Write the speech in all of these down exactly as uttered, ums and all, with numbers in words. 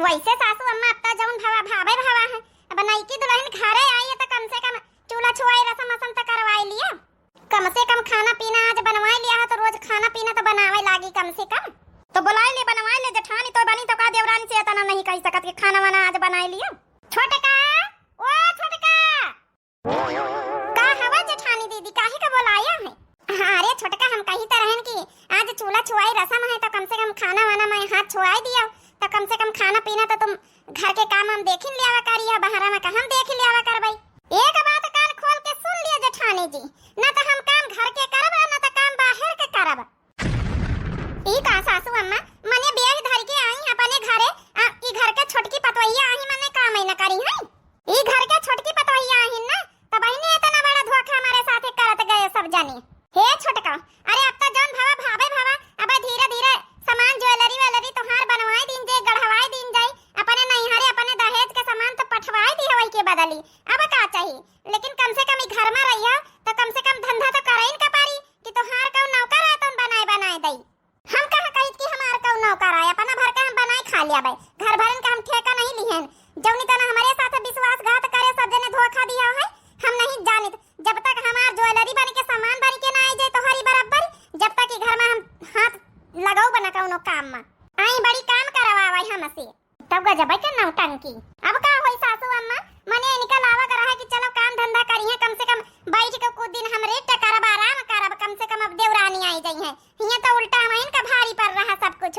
वैसे सासू अम्मा, अब तो जौन भवा भावे भवा है, अब नईकी दुलहिन घरे आई है तो कम से कम चूल्हा छुआई रसम असम तो करवाई लिया। कम से कम खाना पीना आज बनवाई लिया है तो रोज खाना पीना तो बनावे लागी कम से कम। तो बुलाई ले, बनवाई ले जेठानी, तो बनी तो का देवरानी से इतना नहीं कही सकत कि खाना वाना आज बनाई लिया। छोटका, ओ छोटका। का हवा जेठानी दीदी, काहे का बोलाया है? हाँ रे छोटका, हम कही तो रहन कि आज चूल्हा छुआई रसम है तो कम से कम खाना वाना में हाथ छुआई दिया, तो कम से कम खाना पीना तो तुम घर के काम हम देखिन लियावा करिया, बहरा में का हम देखिन लियावा करबई। एक बात कान खोल के सुन लिया जेठानी जी, ना तो हम काम घर के करब, ना तो काम बाहर के करब। ई का सासू अम्मा, मने बियाह धर के आई अपने घरे, आ, ई घर के छोटकी पतोहिया आही मने काम ही न करी है। ई घर के छोटकी पतोहिया आही ना, तब ही ने इतना बड़ा धोखा हमारे साथे करत गए सब जने। हे छोटका, अरे अब तो जौन भवा भावे भवा, अब धीरे धीरे सामान ज्वेलरी वेलरी तोहार बनवाई दीन जाई, गढ़वाई दीन जाई, अपने नैहरे अपने दहेज के सामान तो पठवाई दी हवई के बदली, अब का चाही? लेकिन कम से कम ई घर में रहिया तो कम से कम धंधा तो करइन का पारी कि तोहार कौन नौकर है तौन बनाए बनाए दई। हम कहाँ कहित कि हमार कौन नौकर आए, अपना भर के हम बनाए खा लिया बे, घर भरन का हम ठेका नहीं लिहन। जौनी तना हमारे साथ विश्वासघात करे, सब जने धोखा दिया है, हम नहीं जानित। जब तक हमार ज्वेलरी बन के सामान बन के ना आई जाए तोहरी बराबर, जब तक ई घर में हम हाथ लगाऊ बना कौनो काम में, आई बड़ी काम करवावे हमसे। तब गजब के नौटंकी। अब का होई सासू अम्मा, मने इनका लावा का रहा कि चलो काम धंधा करिहे, कम से कम बैठ के कुछ दिन हम rest करब, आराम करब, कम से कम अब देवरानी आई जाई है। हियां तो उल्टा हमहिन का भारी पड़ रहा सब कुछ।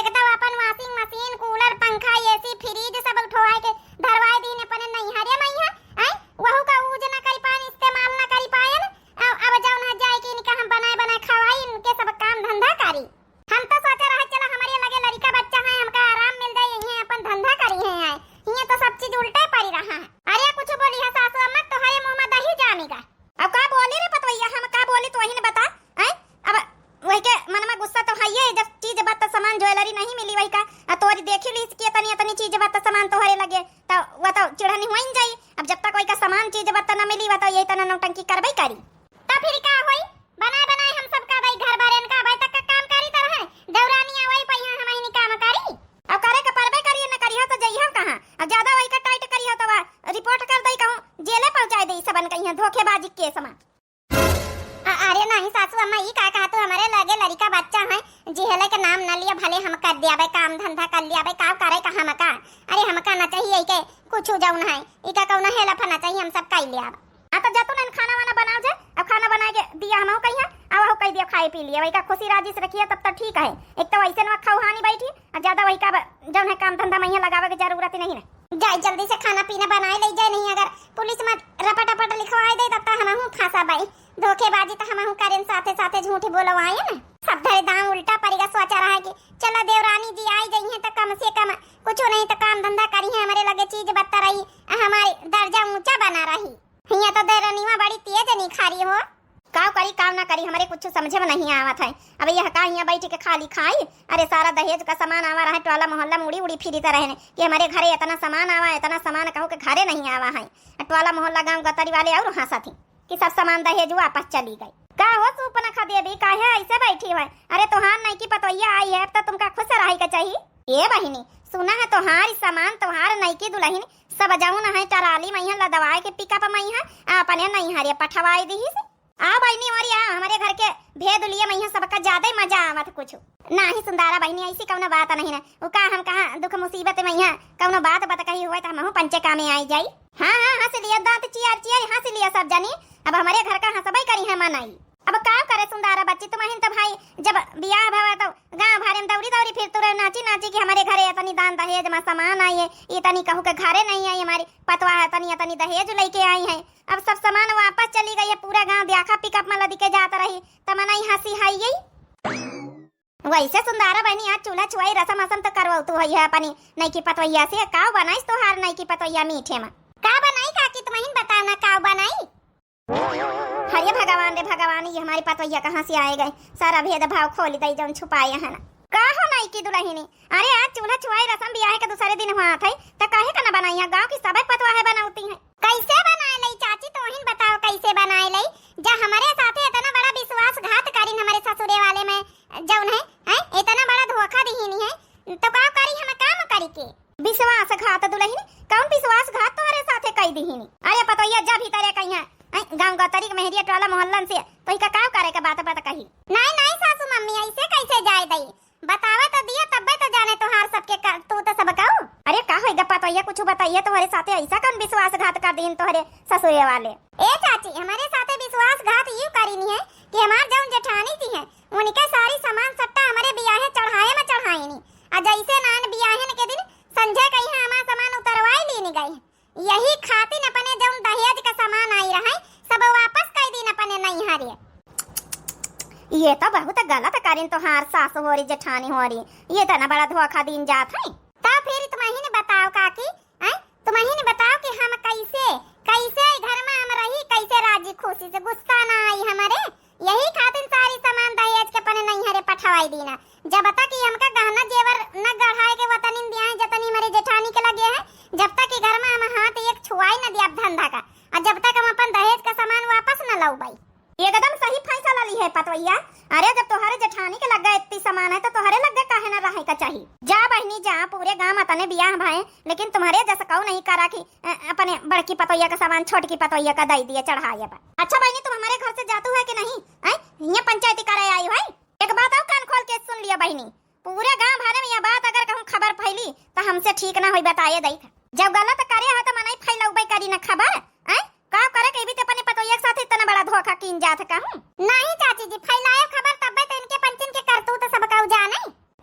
एक तो अपन washing machine, cooler, पंखा, AC, fridge सब उठवाए के धरवाए दीन अपने नैहरे में है, हैं? वहू का use न करी पाएन, इस्तेमाल न करी पाएन। अब, अब जौन है जाए कि इनका हम बनाए बनाए खवाई, इनके सब काम धंधा करी। हम तो सोचा रहे चला हमरे लगे लड़िका बच्चा है, हमका आराम मिल जाए, यहीं अपन धंधा करी है आए। हियां तो सब चीज उल्टे पड़ी रहा है। अरे कुछ बोली है सासू अम्मा, तोहरे मुंह में दही जामी गा। अब का बोली रे पतवैया, हम का बोली तोहिन बता, हैं? अब वही के मन में गुस्सा तो है, जब चीज बात सामान ज्वेलरी नहीं मिली वही का, आ तोरी देखी लीस कि इतनी इतनी चीज बात सामान तोहरे लगे, तो वह तो चिढ़नी हुई जाई। अब जब तक वही का सामान चीज बात ना मिली, वह तो यही तना नौटंकी करबे करी। त फिर का होई? बनाए बनाए हम सब का दई घर भरेन का, अबे तक का काम करी तरह है। देवरानी आवई पहिया हम ही काम करी। अब करे के परबे करी, न करिहो तो जइहो कहाँ? अब ज्यादा वही का tight करिहो तो वा report कर दई, कहूँ जेले पहुँचाए दई सबन कहिया धोखेबाजी के समा। अ-, अरे नहीं सासू अम्मा, ई का कहा तू? हमरे लगे लड़िका बच्चा है, जिहले के नाम न लिया, भले हम कर दिया बे, काम धंधा कर लिया बे, का करे का हमका? अरे हमका ना चाहिए के कुछ जौन है, ई का कौनो हेलफ ना चाहिए, हम सब कर लिया बे। आ, तब जा तू नैन खाना वाना बनाओ जे, अब खाना बनाए के दिया हमहू कहिया, अब वहू कह दिया खाए पी लिए, वही का खुशी राजी से रखिए, तब तो ठीक है। एक तो वैसे न खौहानी बैठी, आ ज्यादा वही का ब-, जौन है काम धंधा में यहाँ लगावे के जरूरत ही नहीं है। जाए जल्दी से खाना पीना बनाए ले जाए, नहीं अगर पुलिस में रपट रपट लिखवाए दे, तब तो हमहू फंसा बाई। धोखेबाजी तो हमहू करेन, साथे साथे झूठी बोलवाए ना। सब धरे दाम उल्टा पड़ेगा, सोचा रहा कि चलो देवरानी जी आई जाई हैं तो कम से कम कुछ नहीं तो काम धंधा करी हैं, हमारे लगे चीज बत्ता रही, हमारी दर्जा ऊंचा बना रही। हियां तो देरनिया बड़ी तेज निखारी हो। काव करी, काव ना करी, हमरे कुछ समझे में नहीं आवत है। अब यह का हियां बैठ के खाली खाई? अरे, सारा दहेज का सामान आवा रहे, टोला मोहल्ला में उड़ी उड़ी फिरत रहे कि हमारे घरे इतना सामान आवा, इतना सामान कहू के घरे नहीं आवा है। आ टोला मोहल्ला गांव गतरी वाले और हंसत ही कि सब सामान दहेज वापस चली गई। का हो सुपनखा देवी, काहे ऐसे बैठी है? अरे, तोहार नईकी पतोहिया आई है, अब तो तुमका खुश रहे के चाहिए। ए बहिनी, सुना है, तोहार सामान, तोहार नईकी दुलहिन सब जौन है टराली में यहाँ लदवाए के pickup में यहाँ अपने नैहरे पठवाए दीहिस। आ बहिनी, और यहाँ हमारे घर के भेद लिए में यहाँ सबका ज्यादा ही मजा आवत कुछ। नाही सुंदारा बहिनी, ऐसी कौनो बात नहीं ना। उ का हम कहाँ दुख मुसीबत में यहाँ कौनो बात बत कही हुए तो हमहू पंचे कामे आई जाई। हाँ, हाँ, हंस लिया, दांत चियार चियार हंस लिया सब जनी। अब हमारे घर का हंसबे करी है मनई। अब का करे सुंदारा बच्ची, तुमहिन त भाई जब बियाह भवा तो गांव भरे में दौरी दौरी फिर तुरे नाची नाची कि हमारे घरे इतनी दान दहेज में सामान आई है, इतनी कहू के घरे नहीं आई, हमारी पतवा इतनी इतनी दहेज लेके आई है। अब सब सामान वापस चली गई है, पूरा गांव द्याखा pickup में लदी के जात रही, त मनई हंसी है यही। वैसे सुंदारा बहिनी, आज चूल्हा छुआई रसम असम तो करवाऊ तू है अपनी नईकी पतोहिया से। काव बनाइस तोहार नईकी पतोहिया मीठे में? का बनाई काकी, तुमहिन बताओ ना काव बनाई? अरे भगवान रे भगवान, ये हमारी पतोहिया कहाँ से आए गए? सारा भेदभाव खोल दई जौन छुपाए है ना। का हो नईकी दुलहिनी, अरे आज चूल्हा छुआई रसम बियाहे के दूसरे दिन हुआ थे, त काहे का ना बनाई है? गाँव की सबे पतवा है बनावती है। कैसे बनाए लई चाची, तोहिन बताओ कैसे बनाए लई? जा हमारे साथे इतना बड़ा विश्वासघात करिन हमारे ससुरे वाले में जौन है, हैं? इतना बड़ा धोखा दिहिनी है, तो का करी हम काम करी के? विश्वासघात दुलहिन, कौन विश्वासघात तोहरे साथे कई दिहिनी? अरे पतोहिया, जा भीतरे कहिया, ऐ, गाँव गतरी के मेहरिया टोला मोहल्लन से, तोहिका काव करे के बात, बात कही? नहीं, नहीं सासू मम्मी, ऐसे कैसे जाए दई? बतावे तो दिया, तब्बे तो जाने तोहार सबके करतूत सब कहू। अरे का होई गा पतोहिया, कुछ बताइए, तोहरे साथे ऐसा कौन विश्वासघात कर दीन तोहरे ससुरे वाले? ए चाची, हमरे साथे विश्वासघात यू करीनी है कि हमार जौन जेठानी जी हैं, उनके सारी सामान सट्टा हमरे बियाहे चढ़ाए में चढ़ाईनी। आ जैसे नान बियाहन के दिन संझे कही है हमार सामान उतरवाई लीन गई। यही खातिर अपने जौन दहेज का सामान आई रहे, सब वापस कई दीन अपने नैहरे। ये तो बहुत गलत करीन तोहार सास होरी जेठानी होरी, ये इतना बड़ा धोखा दीन जात है। तो फिर तुमहिन बताओ काकी, हैं? तुमहिन बताओ कि हम कैसे, कैसे घर में हम रही, कैसे राजी खुशी से, गुस्सा ना आई हमरे। यही खातिर सारी सामान दहेज के अपने नैहरे पठवाई दीना। जब तक ई हमका गहना जेवर न गढ़ाए के वतनिन दिया है, जतनी हमरे जेठानी के लगे है, जब तक ई घर में हम हाथ एक छुआई न दिया धंधा का, और जब तक हम अपन दहेज का सामान वापस न लौबई। एकदम सही फैसला ली है पतोहिया। अरे जब तोहरे जेठानी के लग्गा इतनी सामान है तो तोहरे लग्गा काहे ना रहे का चाही? जा बहिनी जा, पूरे गांव में तने बियाह भाए, लेकिन तुम्हरे जस कऊ नहीं करा कि अ, अपने बड़की पतोहिया का सामान छोटकी पतोहिया का दई दिए चढ़ाए पर। अच्छा बहिनी, तुम हमारे घर से जातू है कि नहीं? हैं? हियां पंचायती करे आई है? एक बात और कान खोल के सुन लिया बहिनी, पूरे गांव भरे में यह बात अगर कहूँ खबर फैली तो हमसे ठीक ना होई, बताए दई। जब गलत करे है तो मनई फैलौबे करी ना खबर, हैं? का करे के भी ते अपने पतोहिया के साथ इतना बड़ा धोखा कीन जात कहूँ? नहीं चाची जी, फैलायो खबर तब्बे तो इनके पंचन के करतूत सब कहू जाने।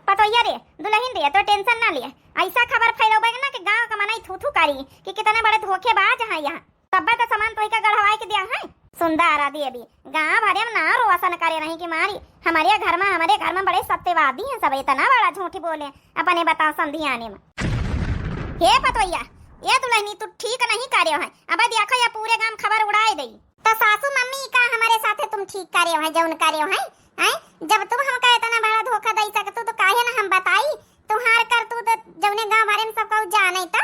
पतोहिया रे, दुलहिन रे, तो tension ना लिए। ऐसा खबर फैलौबे ना कि गांव का मनई थू थू करी कि कितने बड़े धोखेबाज हैं यहाँ। तब्बे तो सामान तोहिका गढ़वाए के दिया है। सुंदरा देवी, गांव भरे में ना रोशन करे नहीं कि मारी, हमारे घर में, हमारे घर में बड़े सत्यवादी हैं सब, इतना बड़ा झूठ बोले अपने बताओ संधियाने में। हे पतोहिया, ये दुलहिनी तू ठीक नहीं करे है। अब देखो या पूरे गांव खबर उड़ाए दई। तो सासू मम्मी का हमारे साथे तुम ठीक करे है, जौन करे है, हैं? जब तुम हमका इतना बड़ा धोखा दई सकतू तो काहे ना हम बताई? तुम्हार करतूत जौने गांव भरे में सब कहू जाने तो।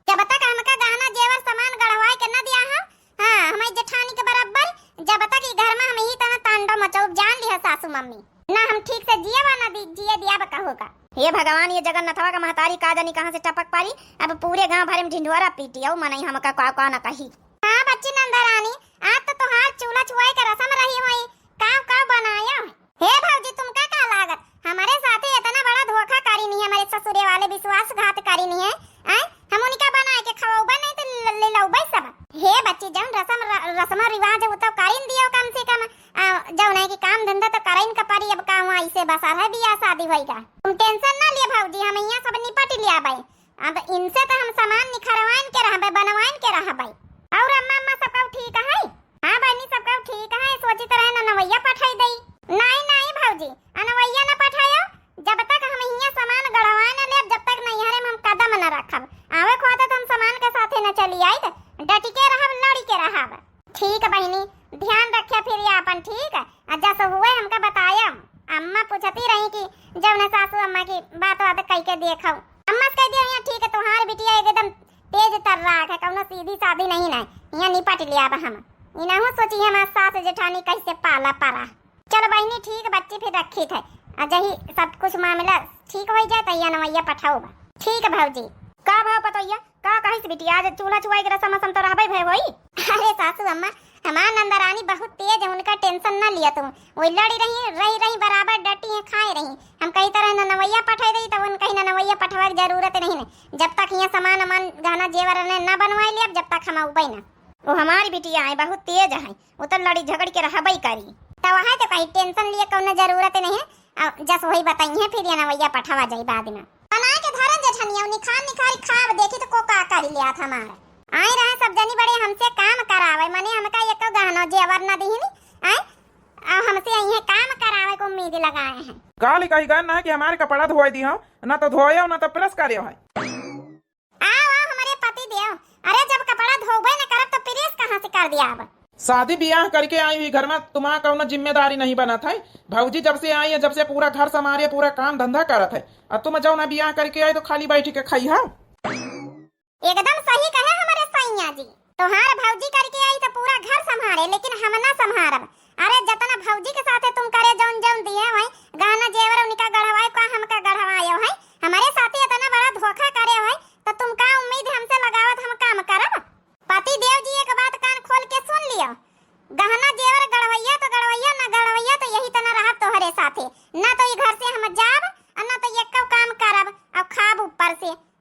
जब तक हमका गहना जेवर सामान गढ़वाए के न दिया हो, हाँ, हमारी जेठानी के बराबर, जब तक ई घर में हम ही तना तांडव मचौब जान लिया सासू मम्मी। ना हम ठीक से जिए बा ना दी-, जिए दिया बा कहू का। हे भगवान, ये जगन्नाथवा का महतारी का जानी कहाँ से टपक पारी, अब पूरे गांव भरे में ढिंढोरा पीटी, औ मनई हमका का का ना कही। हाँ बच्ची नंदरानी, आज तो तोहार चूल्हा छुआई के रसम रही होई, का का बनाया? हे भौजी, तुमका का लागत? हमारे साथे इतना बड़ा धोखा करी नहीं, हमारे ससुरे वाले विश्वासघात करी नहीं है, आय? हम उनका बनाए के खवौबे नहीं तो ल-, ले लौबे सब। हे बच्ची, जौन रसम र-, रस्म रिवाज है, वो तो करीन दियो कम से कम, आ, जौन है कि काम धंधा तो करीन का पड़ी, अब का हुआ, ऐसे बसा है बियाह शादी होइगा। तुम tension ना लिए भौजी, हम यहाँ सब निपट लिया भाई। अब इनसे तो हम सामान निखरवाइन के रहबे, बनवाइन के रहबे। और अम्मा, अम्मा सब कहू ठीक है? हाँ बहिनी, सब कहू ठीक है। सोचित रहे ननवैया पठाई दई। नहीं, नहीं भौजी, अनवैया न पठायो। जब तक हम हियाँ सामान गढ़वा न लेब, जब तक नैहरे में हम कदम न रखब। आवे खोदत हम सामान के साथे न चली आइत, डटी के रहब, लड़ी के रहब। ठीक बहिनी, ध्यान रखे फिर ये आपन, ठीक? आ जस हुए हमका बताया। अम्मा पूछती रही कि जौने सासू अम्मा की बात बात कई के देखो। अम्मा से कह दिया, "यहाँ ठीक है, तुम्हार बिटिया एकदम तेज तर्राक है, कौनो सीधी सादी नहीं ना, यहाँ निपट लिया अब हम।" इनहू सोची हमार सास जेठानी कैसे पाला पड़ा। चलो बहिनी, ठीक बच्ची, फिर रखी थे, आ जही सब कुछ मामला ठीक हो जाए तो ये नवैया पठाओ बा। ठीक भौजी। का भाव पतोहिया? का कहिस बिटिया, आज चूल्हा छुआई के रसम असम तो रहबे भय होई? अरे सासू अम्मा, हमार नंदरानी बहुत तेज है, उनका tension ना लिया तुम। वही लड़ी रही, रही, रही, बराबर डटी है, खाए रही। हम कही तरह ननवैया पठाई रही, तब उन कही ननवैया पठवा के जरूरत नहीं है। जब तक यहाँ सामान अमान गहना जेवर ने ना बनवाई लिया, जब तक हम उबे ना। वो हमारी बिटिया है, बहुत तेज है, वो तो लड़ी झगड़ के रहबे करी। तो वहाँ तो कहीं tension लिए कौनो जरूरत नहीं है। अब जस वही बताई है, फिर ये नवैया पठावा जाई बाद में। बनाए के धरन जेठनिया, निखार निखारी खाब, देखी तो को का करी लिया था हमार। आए रहे सब जनी बड़े हमसे काम करावे, मने हमका एको गहनो जेवर न दिहिन, आए, अब हमसे यही काम करावे को उम्मीद लगाए हैं। काली कही गन ना कि हमारे कपड़ा धोए दी हो, ना तो धोए हो, ना तो press करे हो। आओ, आओ हमारे पति देव, अरे जब कपड़ा धोबे न करब तो press कहाँ से कर दिया अब? शादी बियाह करके आई हुई घर में तुम्हारा कौनो जिम्मेदारी नहीं बनत है। भौजी जब से आई है, जब से पूरा घर संभारे, पूरा काम धंधा करत है, और तुम जौन बियाह करके आई तो खाली बैठ के खाई हो। एकदम सही कहे हमारे सैया जी, तोहार भौजी करके आई तो पूरा घर संभारे, लेकिन हम ना संभारब। अरे जतना भौजी के साथे तुम करे जौन जौन दिए हो, गहना जेवर उनका गढ़वाए का हमका गढ़वाए हो, हमारे साथे इतना बड़ा धोखा करे हो,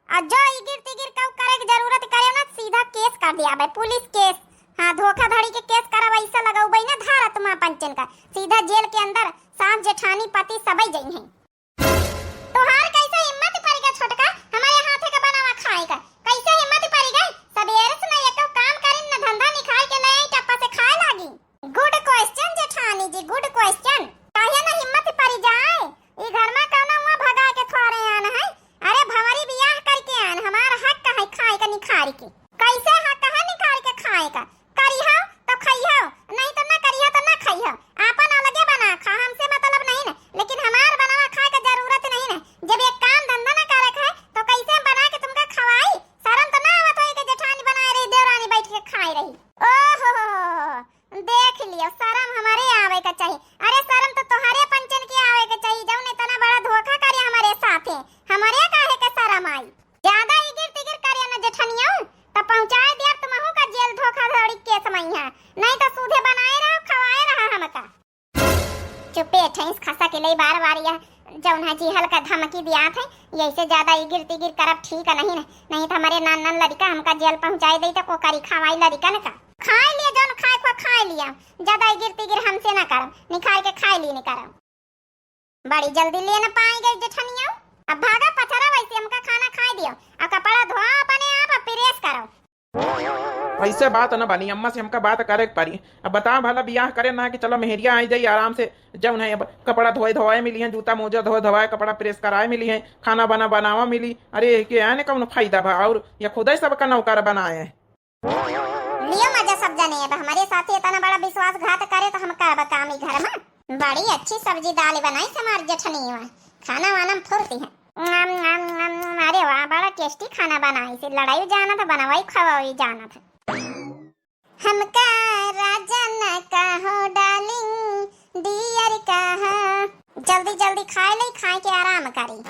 और जो इगिर तिगिर कउ करे के जरूरत करे ना, सीधा केस कर दियाबे, पुलिस केस। हाँ, धोखाधड़ी के केस करब, ऐसा लगउबे ना धारा तुम पंचन का, सीधा जेल के अंदर। सास जेठानी पति सबई जइहैं। तोहार कैसे हिम्मत परि गै छोटका, हमरे हाथे का बनावा खाए का? कैसे हिम्मत परि गै? सबेरे से न एको काम करिन, न धंधा निकाल के ले आई, टप्पा से खाए लागी। Good question जेठानी जी, good question। काहे न हिम्मत परि जाए? ई घर मा कउनो हुआ भगा के थोड़े आन है। अरे भंवरी बियाह करिके आन, हमार हक है खाए का निखार के। कैसे हक है निखार के खाए का? करिहो तो खइहो, नहीं तो ना करिहो तो ना खइहो। आपन अलगे बना खा, हमसे मतलब नहीं न, लेकिन हमार बनावा खाए का जरूरत नहीं न। जब एक काम धंधा ना करे के है तो कैसे हम बना के तुमका खवाई? शर्म तो ना आवत होई कि जेठानी बनाए रही, देवरानी बैठ के खाए रही। ओहो, देख लियो, शर्म हमरे आवे के चाही। अरे शर्म तो तोहरे पंचन के आवे के चाही, जौन इतना बड़ा धोखा करे हमरे साथे। हमरे काहे के शर्म आई? ज्यादा इगिर तिगिर करिया न जेठनिया, त पहुंचाए दिया तुमहू का जेल धोखाधड़ी केस मइहाँ। नहीं तो सूधे बनाए रहा, खवाए रहा हमका। चुप्पे ठैंस खसा के लई बार बार यह जौन है जिहल का धमकी दियात है, यैसे ज्यादा इगिर तिगिर करब ठीक नहीं न, नहीं तो हमरे नान नान लड़िका हमका जेल पहुंचाए दई तो को करी खवाई लड़िकन का। खाए लिए जौन खाए खो खाए लिया, ज्यादा इगिर तिगिर हमसे ना करब, निखार के खाए लिए नहीं करब। बड़ी जल्दी ले न पाए गई जेठनिया। अब भागा पथरा, वैसे हमका खाना खाए दियो, अब कपड़ा धोआ अपने आप, अब प्रेस करो। ऐसे बात न बनी, अम्मा से हमका बात करे के पड़ी। अब बताओ भला, बियाह करे ना कि चलो मेहरिया आई जाई आराम से, जौन है अब कपड़ा धोए धोए मिली है, जूता मोजा धोए धोए, कपड़ा प्रेस कराए मिली है, खाना बना बनावा मिली। अरे के आने कौन फायदा भा, और ये खुदे सबका नौकर बनाए हैं। लियो मजा सब जने, अब हमरे साथे इतना बड़ा विश्वासघात करे तो हम करब काम ई घर में। बड़ी अच्छी सब्जी दाल बनाई हमार जेठनिया, खाना वाना में फुर्ती है। आम, आम, आम, अरे वाह, बड़ा टेस्टी खाना बनाई से, लड़ाई जानत है, बनवाई खवाई जानत है। हमका राजा न कहो डार्लिंग, डियर कहा। जल्दी जल्दी खाए ले, खाए के आराम करी।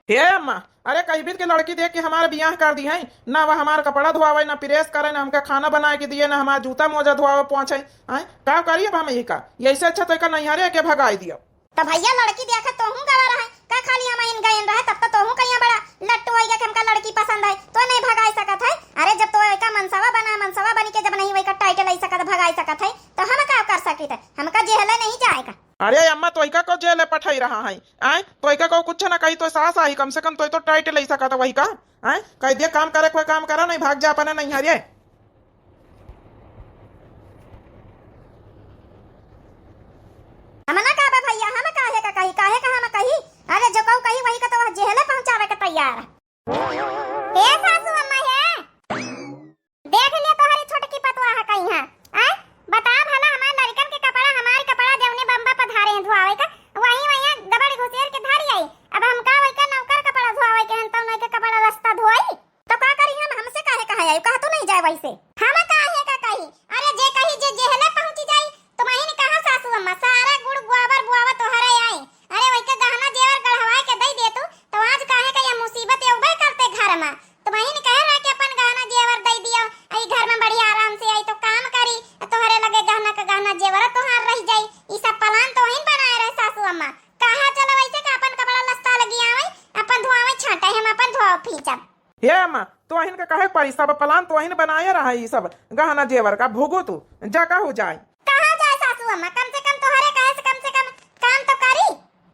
हे अम्मा, अरे कहिबित के लड़की देख के हमार बियाह कर दिहैं, ना वह हमार कपड़ा धोआवे, ना प्रेस करे, ना हमका खाना बनाए के दिए, ना हमार जूता मोजा धोआवे पोंछे। आय, का करी अब हम यही का? यही से अच्छा तो एका नैहरे के भगाई दियो। तो भैया लड़की देखे तोहू गवा रहे, का खाली हम इन गइन रहे, तब तो तोहू कहिया बड़ा लट्टू होइगा कि हमका लड़की पसंद है, तो नहीं भगाई सकत है। अरे जब तो एका मनसवा बना, मनसवा बनी के जब नहीं वही का टाइटल आई सकत, भगाई सकत है, तो हम का कर सकित है? हमका जेहले नहीं जाएगा। अरे अम्मा, तोहिका को जेल पठाई रहा है, आय? तोहिका को कुछ ना कही, तो सास आई, कम से कम तो, तो टाइट ले सकत वही का, आय? कह दिया काम करे, कोई काम करा नहीं, भाग जा अपने नैहरे। हम ना कहबे भैया, हम काहे का कही, काहे का हम कही? अरे जो कहू कही वही का तो वह जेहले पहुंचावे के तैयार है। हे सासू अम्मा हे, देख लिया तोहरी छोटकी पतोह कहीं है, आय? बता भला हमार लड़कन के कपड़ा, हमार कपड़ा जौने बम्बा पधारे हैं धोआवे का, वहीं वहीं गबड़ घुसेर के धरी आई। अब हमका वही का नौकर कपड़ा धोआवे के हन, तौन के कपड़ा लस्ता धोई। तो का करी हम, हमसे काहे कहा आई, कहा तो नहीं जाए वैसे। हम काहे का कही? अरे जे कही जे जेहले पहुंची जाई, तुमहिन कहा सासू अम्मा, सारा गुड़ गोबर बुआवा तोहरे आई। अरे वही के गहना जेवर गढ़वाए के दई दे तू, तो आज काहे का ये मुसीबत ये उबे करते घर में? तुमहिन कहे रहे कि अपन गहना जेवर दई दियो, ई घर में बढ़िया आराम से आई तो काम करी, तोहरे लगे गहना का गहना जेवर तोहार रह जाई। ई सब प्लान तोहिन बनाए रहे सासू अम्मा। कहा चलो वैसे का अपन कपड़ा लस्ता लगी आवे, अपन धोआवे छाटे, हम अपन धोआ फींचब। हे अम्मा, तोहिन के कहे परी, सब प्लान तोहिन बनाए रहा, ई सब गहना जेवर का भुगतू, जा कहू जाए। कहाँ जाए सासू अम्मा, कम से कम तोहरे कहे से कम से कम काम तो करी।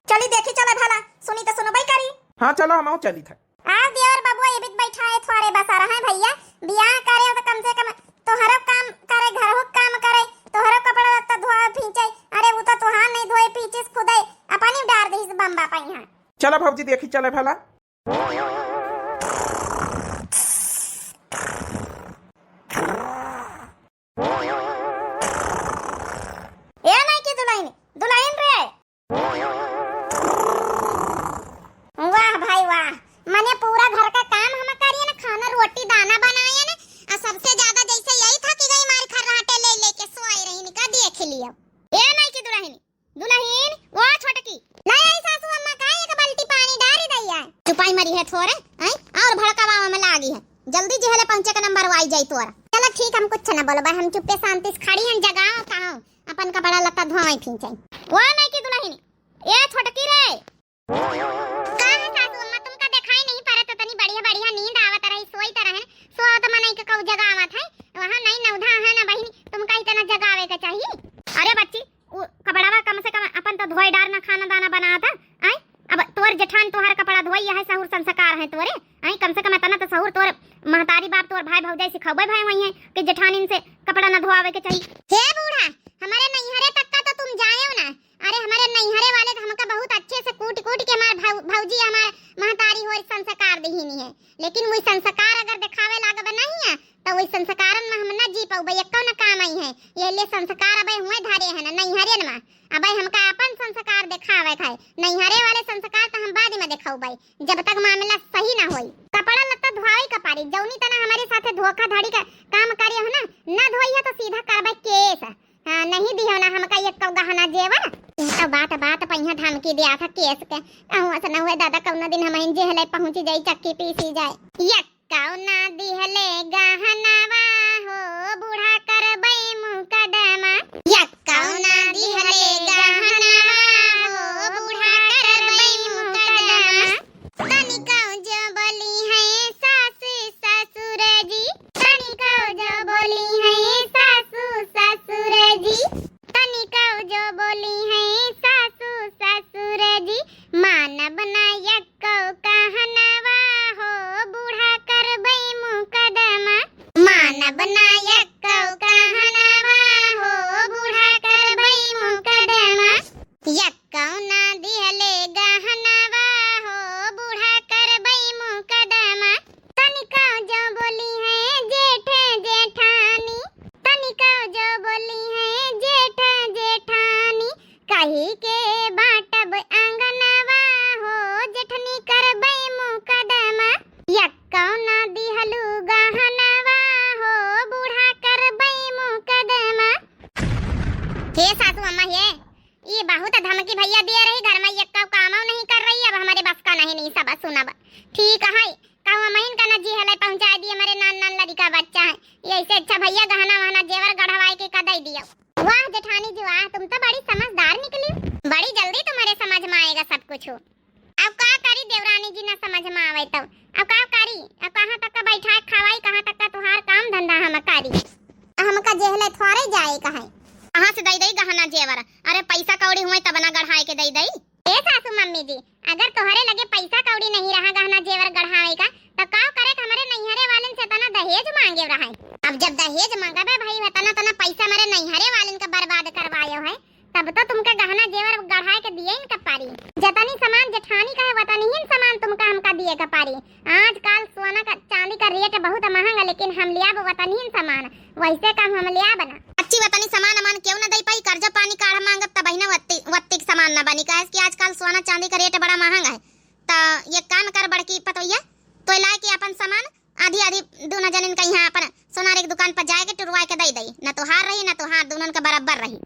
चली देखी चले भला, सुनी तो सुनबई करी। हाँ चलो, हम चली था। आ देवर बबुआ ये भी बैठा है थोड़े बसा रहा है भैया, बियाह करे हो तो कम से कम तोहरो काम करे, घरहु काम करे, तोहरो कपड़ा लत्ता धोए फींचे। अरे वो तो तोहार नहीं धोए फींचिस खुदे, अपनी डार दीस बम्बा पइहाँ। चलो भौजी देखी चले भला। ए नहीं की दुल्हन, दुल्हन रे। वाह भाई वाह, मने पूरा घर का काम हम करिए ना, खाना रोटी दाना बनाए ना, आ सबसे ज्यादा जैसे यही था कि गई मार खर्राटे ले लेके सोए रही, निका देख लियो। ए नहीं की दुल्हन, दुल्हन, ओ छोटकी। ले आई सासू अम्मा का एक बाल्टी पानी डारी दैया। चुपाई मरी है थोरे, हैं? और भड़कावा में लागी है। जल्दी जेहले पहुंचे के नंबर वाई जाई तोरा। चलो ठीक, हम कुछ ना बोलबा, हम चुप्पे शांति से खड़ी हैं, जगाओ कहो, अपन कपड़ा लत्ता धोए फींचे। ओ नहीं की दुल्हन, ए छोटकी रे। का है सासू अम्मा, तुमका दिखाई नहीं पड़त, इतनी बढ़िया बढ़िया नींद सहूर तोर महतारी बाप, तोर भाई भौजाई सिखौबे भए हुई हैं कि जेठानिन से कपड़ा न धोआवे के चाहिए। हे बूढ़ा, हमरे नैहरे तक का तो तुम जाएव ना। अरे, हमरे नैहरे वाले तो हमका बहुत अच्छे से कूट कूट के हमार भौ-, भौजी, हमार महतारी होर संस्कार दिहिनी है, लेकिन वही संस्कार अगर देखावे लागबे नहीं है, तो वही संस्कारन में हम न जी पौबे, एक्को न काम आई है। ये लिए संस्कार अबे हुए धरे हैं ना नैहरे में। अबे हमका अपन संस्कार देखावे के है, नैहरे वाले संस्कार तो हम बाद में देखौबे, जब तक मामला सही ना होई। कपड़ा लत्ता धोआवे के पारी, जौनी तना हमारे साथे धोखाधड़ी का काम करे हो ना, ना धोई है तो सीधा करबे केस। हाँ, नहीं दिहो ना हमका एक्को गहना जेवर। ई तो बात बात पहिया धमकी दिया था केस के। कहूँ ऐसा न हुए दादा, कौनो दिन हम जेहले पहुँची जाई, चक्की पीसी जाए। एक्को ना दिहले गहनवा हो, बूढ़ा करबै मुकदमा। एक्को ना दिहले गहनवा हो, बूढ़ा करबै मुकदमा। तनिको जो बोली है सासु ससुर जी, तनिको जो बोली है सासु ससुर जी, तनिको जो बोली है सासु ससुर जी, मानब ना एक्को कहनवा हो, बूढ़ा करबै मुकदमा। मानब ना एक्को कहनवा हो, बूढ़ा करबै मुकदमा। एक्को ना दिहले गहनवा हो, बूढ़ा करबै मुकदमा। तनिको जो बोली है जेठ जेठानी, तनिको जो बोली है जेठ जेठानी, कही के बाटब आंगनवा हो, जेठनी करबै मुकदमा। एक्को ना दिहलू गहनवा हो, बूढ़ा करबै मुकदमा। हे सासू अम्मा हे, ई बहुत धमकी भैया दिए रही, घर में एक्को कामो नहीं कर रही, अब हमरे बस का नहीं, नहीं सब सुनब। ठीक है, कहूँ महीन का न जी हले पहुँचाए दिए, हमरे नान नान लड़िका बच्चा है, ये ऐसे अच्छा भैया गहना वहना जेवर गढ़वाए के का दे दियो। वाह जेठानी जी वाह, तुम तो बड़ी समझदार निकली, बड़ी जल्दी तुम्हारे समझ में आएगा सब कुछ। अब का करी देवरानी जी, ना समझ में आवे तो अब का करी? अब कहाँ तक का बैठाए खावाई, कहाँ तक का तुहार काम धंधा हम करी? अब हमका जेहले थोड़े जाए का है। कहाँ से दई दई गहना जेवर? अरे पैसा कौड़ी हुए तब ना गढ़ाए के दई दई। ए सासू मम्मी जी, अगर तोहरे लगे पैसा कौड़ी नहीं रहा गहना जेवर गढ़ावे का, तो का करे के हमरे नैहरे वालन से तना दहेज मांगे रहा है? अब जब दहेज मांगबे भाई, तना तना पैसा हमरे नैहरे वालन का बर्बाद करवायो है, तब तो तुमके गहना जेवर गढ़ाए के दिए इनका पारी। जतनी सामान जेठानी का है, वतनी ही सामान तुमका हमका दिए का पारी। आजकल सोना का चांदी का रेट बहुत महंगा, लेकिन हम लियाब वतनी ही सामान, वैसे कम हम लियाब ना। अच्छी वतनी सामान अमान क्यों ना दे पाई, कर्जा पानी काढ़ मांगब तब ही ना वत्ती, वत्ती के सामान ना बनी, काहे कि आजकल सोना चांदी का रेट बड़ा महंगा है। त ये काम कर बड़की पतोहिया, तो लाए के अपन सामान आधी आधी दोनों जनिन का यहाँ अपन सोनार एक दुकान पर जाए के टुरवाए के दे दई, न तोहार रही न तोहार, दोनों का बराबर रही।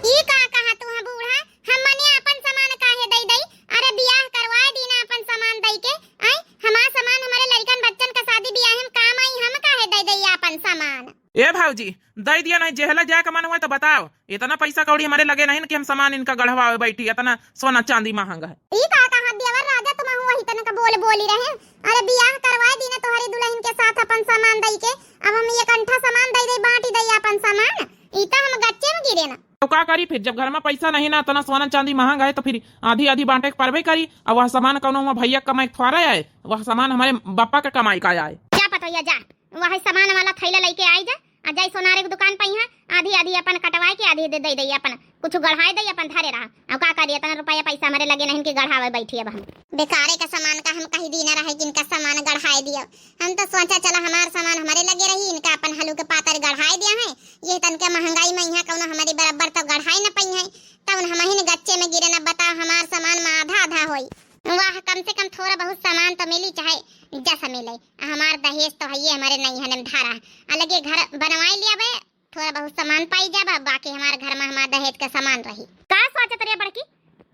ई का कहा तू है बूढ़ा? हम मने अपन सामान काहे दई दई? अरे बियाह करवाए दी ना अपन सामान दई के। आई हमार सामान हमरे लड़कन बच्चन का शादी बियाह में काम आई, हम काहे दई दई अपन सामान? ए भौजी, दई दिया नहीं, जेहला जाए का मन हुआ तो बताओ। इतना पैसा कौड़ी हमरे लगे नहीं न कि हम सामान इनका गढ़वावे बैठी, इतना सोना चांदी महंगा है। ई का कहा देवर राजा, तुम वही तन का बोल बोली रहे। अरे बियाह करवाए दी ना तोहरी दुल्हन के साथ अपन सामान दई के, अब हम एक अंठा सामान दई दई, बांटी दई अपन सामान। ई तो हम गच्चे में गिरे ना। तो का करी फिर, जब घर में पैसा नहीं ना, इतना सोना चांदी महंगा है, तो फिर आधी आधी बांटे के परबे करी। अब वह सामान कौनो हुआ भैया कमाई के थोड़ा आए, वह सामान हमारे बापा का कमाई का आए। जा पतोहिया जा, वह सामान वाला थैला लेके आई जा, आ जाई सोनारे के दुकान पे यहाँ आधी आधी अपन कटवाए के आधी दे दे दे अपन कुछ गढ़ाए दे अपन धरे रहा। अब का करी, इतना रुपया पैसा हमारे लगे नहीं कि गढ़ावे बैठी अब हम। बेकारे का सामान का हम कही दी ना रहे जिनका सामान गढ़ाए दियो। हम तो सोचा चला हमार सामान हमारे लगे रही, इनका अपन हलू के पातर गढ़ाए दिया है। ये तन के महंगाई में यहाँ कौनो हमारी बराबर तो गढ़ाई न पई है, तब हम ही गच्चे में गिरे न। बताओ हमार सामान में आधा आधा होई। वाह, कम से कम थोड़ा बहुत सामान तो मिली, चाहे जस मिले। हमार दहेज तो है ये हमारे नहीं है धारा, अलगे घर बनवाई लिया बे, थोड़ा बहुत सामान पाई जाबा, बाकी हमार घर में हमार दहेज का सामान रही। का सोचत रे बड़की,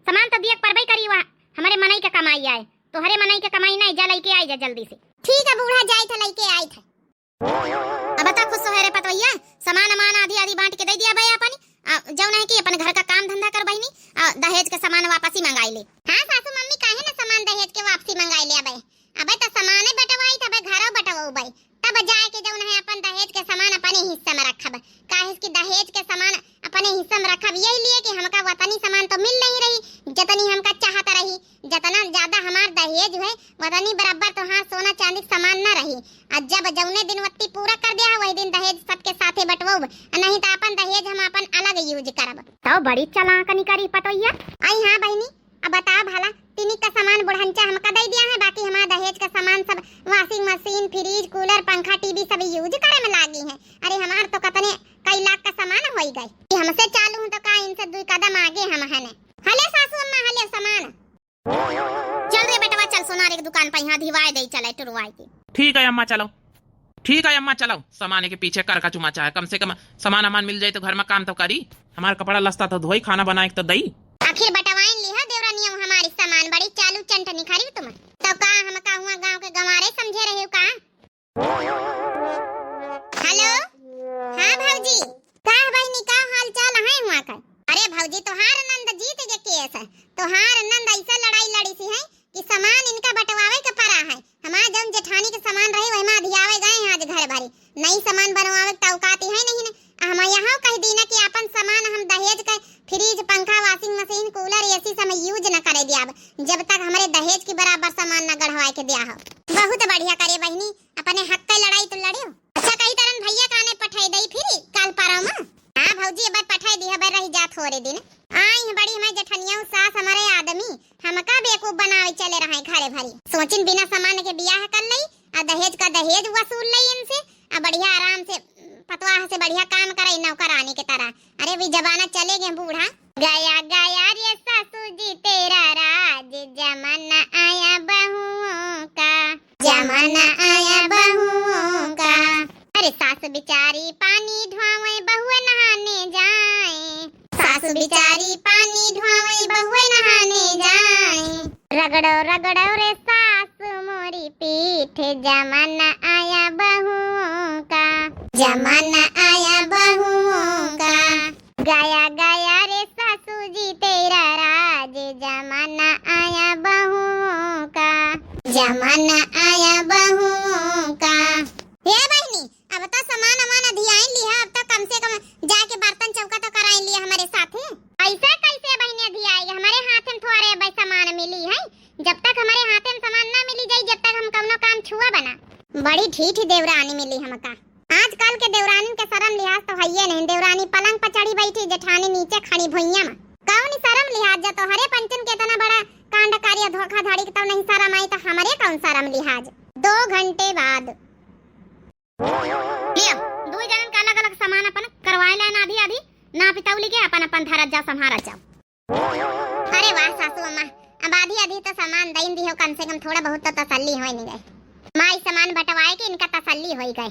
सामान तो दिया परबे करी, वह हमारे मनई के कमाई आए, तोहरे मनई के कमाई नहीं, जा लेके आई जा जल्दी से। ठीक है बूढ़ा, जाई थे लेके आई थे। अब बता खुश हो रे पतवैया, सामान अमान आधी आधी बांट के दे दिया बे अपन, आ, जौन है कि अपन घर का काम धंधा कर बहिनी, आ, दहेज के सामान वापसी मंगाई ले। हाँ सासू मम्मी, काहे ना सामान दहेज के वापसी मंगाई ले अबे? अबे तो सामाने बटवाई, तबे घरो बटवाऊ बे, तब जाए के जौन है अपन दहेज के सामान अपने हिस्सा में रखब। काहे कि दहेज के सामान अपने हिस्सा में रखब यही लिए कि हमका वतनी सामान तो मिल नहीं रही, जतनी हमका चाहत रही। जतना ज्यादा हमार दहेज हुए, वतनी बराबर तोहार सोना चांदी के अउर जब जउने दिन वत्ती पूरा कर दिया है, वही दिन दहेज सबके साथे बटवाउब, अउर नहीं त आपन दहेज हम आपन अलग use करब। तउ बड़ी चालाक निकरी पतोहिया। आई हाँ बहिनी, अब बताओ भला, तिनी का सामान बुढ़ंचा हमका दइ दिया है, बाकी हमार दहेज का सामान सब washing machine, fridge, cooler, पंखा, TV सब use करे में लागी है। अरे हमार तो कतने कई लाख का सामान होई गए। कि हमसे चालू हूँ तो का इनसे दुई कदम आगे हम हने। हले सासू अम्मा, हले सामान। चल रे बेटवा, चल सोनार के दुकान पर यहाँ धिवाए दे चले टुरवाए के। ठीक है अम्मा, चलो। ठीक है अम्मा, चलो। सामान के पीछे कर का चुमा चाहे, कम से कम सामान अमान मिल जाए तो घर में काम तो करी। हमार कपड़ा लस्ता तो धोई, खाना बनाए के तो दई। आखिर बटवाइन लिहा देवरानिया हमारी सामान, बड़ी चालू चंट निखारी तुम। तो का हम का हुआ गाँव के गंवारे समझे रहे हो का? हेलो, हाँ भौजी, का बहिनी, का हाल चाल है हुआ का? अरे भौजी, तोहार नंद जीत के केस है, तोहार नंद ऐसा लड़ाई लड़ी सी है कि सामान इनका बंटवावे के परा है। हमार जौन जेठानी के सामान रहे, वही में अधियावे गए हैं आज घर भरी, नई सामान बनवावे के औकात है नहीं ने। हम यहाँ कह दीना कि आपन सामान हम दहेज के fridge, पंखा, washing machine, cooler, AC से हम use न करे दियाब, जब तक हमरे दहेज के बराबर सामान न गढ़वाए के दिया हो। बहुत बढ़िया करे बहिनी, अपने हक के लड़ाई तो लड़ियो। अच्छा, कही तरन भैया काने पठाई दई फिरी काल परवा में। हाँ भौजी, अब पठाई दी, अब रही जा थोड़े दिन। आई है बड़ी हमारी जेठनिया सास, हमारे आदमी हमका बेवकूफ बनावे चले रहे घरे भरी। सोचिन बिना सामान के बियाह कर लई, आ दहेज का दहेज वसूल लई इनसे, आ बढ़िया आराम से पतवाह से बढ़िया काम करे नौकरानी के तरह। अरे वी जमाना चले गए बूढ़ा। गया गया रे सासू जी तेरा राज, जमाना आया बहुओं का, जमाना आया बहुओं का। अरे सास बिचारी पानी ढुआवे बहुए नहाने जाए, सास बिचारी पानी ढुआवे बहुए नहाने जाए। रगड़ो रगड़ो रे सास मोरी पीठ, जमाना आया बहुओं का, जमाना आया बहुओं का। गया गया रे सासू जी तेरा राज, जमाना आया बहुओं का, जमाना आया बहुओं का। हे बहिनी, अब तो सामान अमान अधियाइन लिहा, अब तो कम से कम जाके बर्तन चौका तो कराइन लिहा हमरे साथे। ऐसे कैसे बहिनी अधियाई? हमरे हाथे में थोड़े अब सामान मिली है, जब तक हमरे हाथे में सामान ना मिली जाई, जब तक हम कौनो काम छुआ बना। बड़ी ढीठ देवरानी मिली हमका। आजकल के देवरानिन के शरम लिहाज तो हइये नहीं। देवरानी पलंग पर चढ़ी बैठी, जेठानी नीचे खड़ी भुइयां में। कौन शरम लिहाज, जब तोहरे पंचन के इतना बड़ा कांड कार्य धोखाधड़ी के तब नहीं शरम आई, तो हमरे कौन शरम लिहाज? दो घंटे बाद। लिया, दुई जनन का अलग-अलग सामान अपन करवाए लेन आधी आधी, नापी तौली के अपन अपन धरत जाओ, संभारत जाओ। अरे वाह सासू अम्मा, अब आधी आधी तो सामान दइन दिहो, कम से कम थोड़ा बहुत तो तसल्ली होए नहीं गए। माई सामान बंटवाए के इनका तसल्ली होई गए।